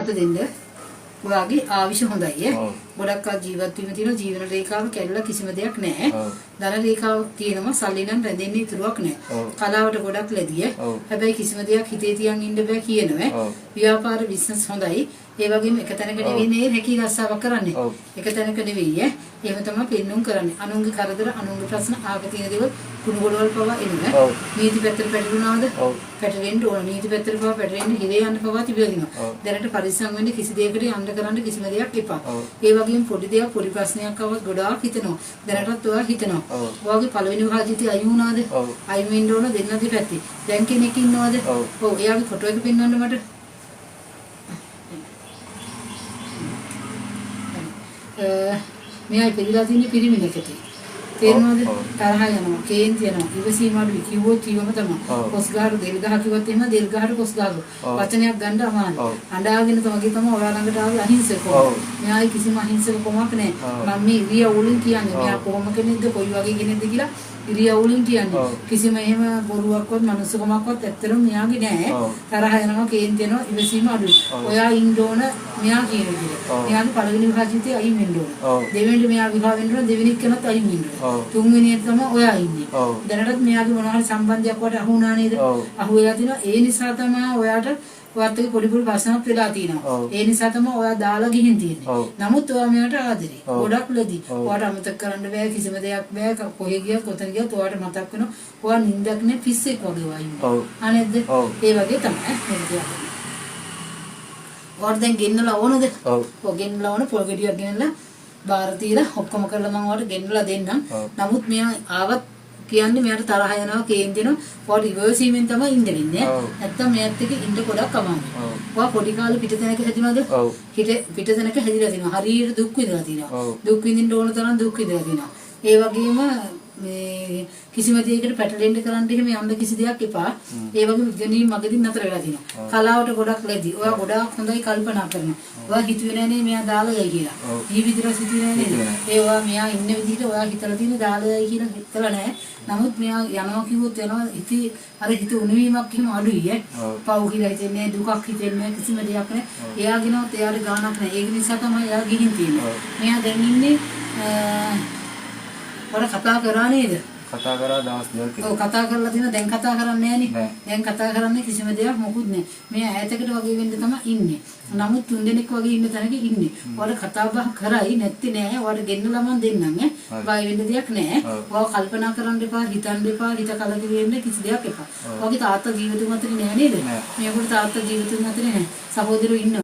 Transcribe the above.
අත දෙන්න. ඔයාගේ ආවිෂ හොඳයි ඈ. ඔව්. ගොඩක් අය ජීවත් වීම තියෙන ජීවන රේඛාව කැඩලා කිසිම දෙයක් නැහැ. ඔව්. ධන රේඛාව තියෙනවා සල්ලි නම් රැඳෙන්නේ ඉතුරුවක් නැහැ. ඔව්. කලාවට ගොඩක් ලැබිය. ඔව්. හැබැයි කිසිම දෙයක් හිතේ තියන් ඉන්න බෑ කියනවා. ඔව්. ව්‍යාපාර බිස්නස් හොඳයි. ඒ වගේම එක තැනක නෙවෙයි නේ රැකී රස්සාවක් කරන්නේ. ඔව්. එක තැනක නෙවෙයි ඈ. එහෙම තමයි පෙන්නුම් කරන්නේ. අනුන්ගේ කරදර, අනුන්ගේ ප්‍රශ්න, ආග තියෙන දේවල් කුණු ගොඩවල් පවා එනවා. ඔව්. නීති පැත්තට පැටලුණාද? ඔව්. පැටලෙන්න ඕන. නීති පැත්තට පවා පැටලෙන්න හිරේ යන්න පවා තිබිලා තියෙනවා. ඔව්. දැනට පරිස්සම් වෙන්න කිසි දෙයකට යන්න කරන්න කිසිම දෙයක් එපා. ඔව්. ඒ වගේම පොඩි දෙයක් පොඩි ප්‍රශ්නයක් ආවත් ගොඩාක් හිතනවා. දැනටත් ඔයා හිතනවා. ඔව්. ඔයාගේ පළවෙනි විවාහ ජීවිතේ අයින් වුණාද? ඔව්. අයින් වෙන්න ඕන දෙන්න දෙපැත්තේ. දැන් කෙනෙක් ඉන්නවද? ඔව්. ඔව්. එයාගේ ෆොටෝ එක පෙන්වන්න මට. මෙයා ඉපදිලා තියෙන්නේ පිරිමි නැකතේ. තේරෙනවද? ඔව්. තරහ යනවා, කේන්ති යනවා, ඉවසීම අඩුයි. කිව්වොත් කිව්වම තමයි. ඔව්. කොස් ගහට දෙල් ගහ කිව්වොත් එහෙම දෙල් ගහට කොස් ගහ. ඔව්. වචනයක් ගන්න අමාරුයි. ඔව්. අඬාගෙන තමයි තමයි ඔයා ළඟට ආවේ අහිංසකව. ඔව්. මෙයායි කිසිම අහිංසක කොමක් නෑ. ඔව්. මම මේ ඉරියව්වලින් කියන්නේ ඔව්. මෙයා කොහොම කෙනෙක්ද කොයි වගේ කෙනෙක්ද කියලා ඉරියව්වලින් කියන්නේ. ඔව්. කිසිම එහෙම බොරුවක්වත් මනුස්සකමක්වත් ඇත්තටම මෙයාගේ නෑ. ඔව්. තරහ යනවා, කේන්ති යනවා, ඉවසීම අඩුයි. ඔව්. ඔයා ඉන්න ඕන මෙයා කියන විදිහට. ඔව්. මෙයාගේ පළවෙනි විවාහ ජීවිතේ අයින් වෙන්න ඕන. ඔව්. දෙවෙනිට මෙයා විවාහ වෙන්න ඕන, දෙවෙනි කෙනත් අයින් වෙන්න ඕන. ඔව්. තුන්වෙනියට තමයි ඔයා ඉන්නේ. ඔව්. දැනටත් මෙයාගේ මොනවා හරි සම්බන්ධයක් වට අහු වුණා නේද? ඔව්. අහු වෙලා තිනවා. ඒ නිසා තමයි ඔයාට ඔයත් එක්ක පොඩි පොඩි ප්‍රශ්නක් වෙලා තියෙනවා. ඔව්. ඒ නිසා තමයි ඔයා දාලා ගිහින් තියෙන්නේ. ඔව්. නමුත් ඔයා මෙයාට ආදරේ. ඔව්. ගොඩක් ලෙදි. ඔව්. ඔයාට අමතක කරන්න බෑ කිසිම දෙයක් බෑ. කොහෙ ගියත් කොතන ගියත් ඔයාට මතක් වෙනවා. ඔයා නිින්දක් නෑ පිස්සෙක් වගේ ඔයා ඉන්නේ. ඔව්. අනේද? ඔව්. ඒ වගේ තමයි මේක තියාගන්න. ඔයාට දැන් ගෙන්නලා ඕනද? ඔව්. ඔව් ගෙන්නලා ඕන පොල් ගෙඩියක් ගෙනල්ලා බාර තියලා ඔක්කොම කරලා මම ඔයාට ගෙන්නලා දෙන්නම්. ඔව්. නමුත් මෙයා ආවත් කියන්නේ මෙයාට තරහ යනවා කේන්ති යනවා. ඔයාට ඉවසීමෙන් තමයි ඉන්න වෙන්නේ. ඔව්. නැත්තම් මෙයාත් එක්ක ඉන්න ගොඩක් අමාරුයි. ඔව්. ඔයා පොඩි කාලේ පිටතැනක හැදුනද? ඔව්. පිටතැනක හැදිලා තියෙනවා. හරියට දුක් විඳලා තියෙනවා. ඔව්. දුක් විඳින්න ඕන තරම් දුක් විඳලා තියෙනවා. ඒ වගේම මේ කිසිම දෙයකට පැටලෙන්න කරන්න එහෙම යන්න කිසි දෙයක් එපා. ඒ වගේම ඉගෙනීම් මගදී නතර වෙලා තියෙනවා. කලාවට ගොඩක් ලැබි. ඔයා ගොඩාක් හොඳයි කල්පනා කරනවා. ඔයා හිතුවේ නෑ නේ මෙයා දාලා යයි කියලා. ඔව්. ජීවිතේට හිතුවේ නෑ නේද? හිතුවේ නෑ. ඒ ඔයා මෙයා ඉන්න විදිහට ඔයා හිතලා තියෙන දාලා යයි කියලා හිතලා නෑ. නමුත් මෙයා යනවා කිව්වොත් යනවා ඉති අර හිත උණුවීමක් එහෙම අඩුයි ඈ. ඔව්. පව් කියලා හිතෙන්නේ නෑ, දුකක් හිතෙන්නේ නෑ, කිසිම දෙයක් නෑ. එයාගෙනවත් එයාට ගාණක් නෑ. ඒක නිසා තමයි එයා ගිහින් තියෙන්නේ. ඔව්. මෙයා දැන් ඉන්නේ ඔයාලා කතා කරා නේද? කතා කරා දවස් දෙකක් ඔව් කතා කරලා තියෙනවා. දැන් කතා කරන්නේ නෑනේ. නෑ. දැන් කතා කරන්නේ කිසිම දෙයක් මොකුත් නෑ. මෙයා ඈතකට වගේ වෙන්න තමයි ඉන්නේ. නමුත් තුන් දෙනෙක් වගේ ඉන්න තැනක ඉන්නේ. ඔයාලා කතා බහ කරයි නැත්තේ නෑ. ඔයාලට ගෙන්නලා මං දෙන්නම් ඈ. හරි. බය වෙන්න දෙයක් නෑ. ඔව්. ඔයා කල්පනා කරන්න එපා, හිතන්න එපා, හිත කලකිරෙන්න කිසි දෙයක් එපා. ඔයාගේ තාත්තා ජීවිතුන් අතරේ නෑ නේද? නෑ. මේකට තාත්තා ජීවිතුන් අතරේ නෑ. සහෝදරයෝ ඉන්නවා.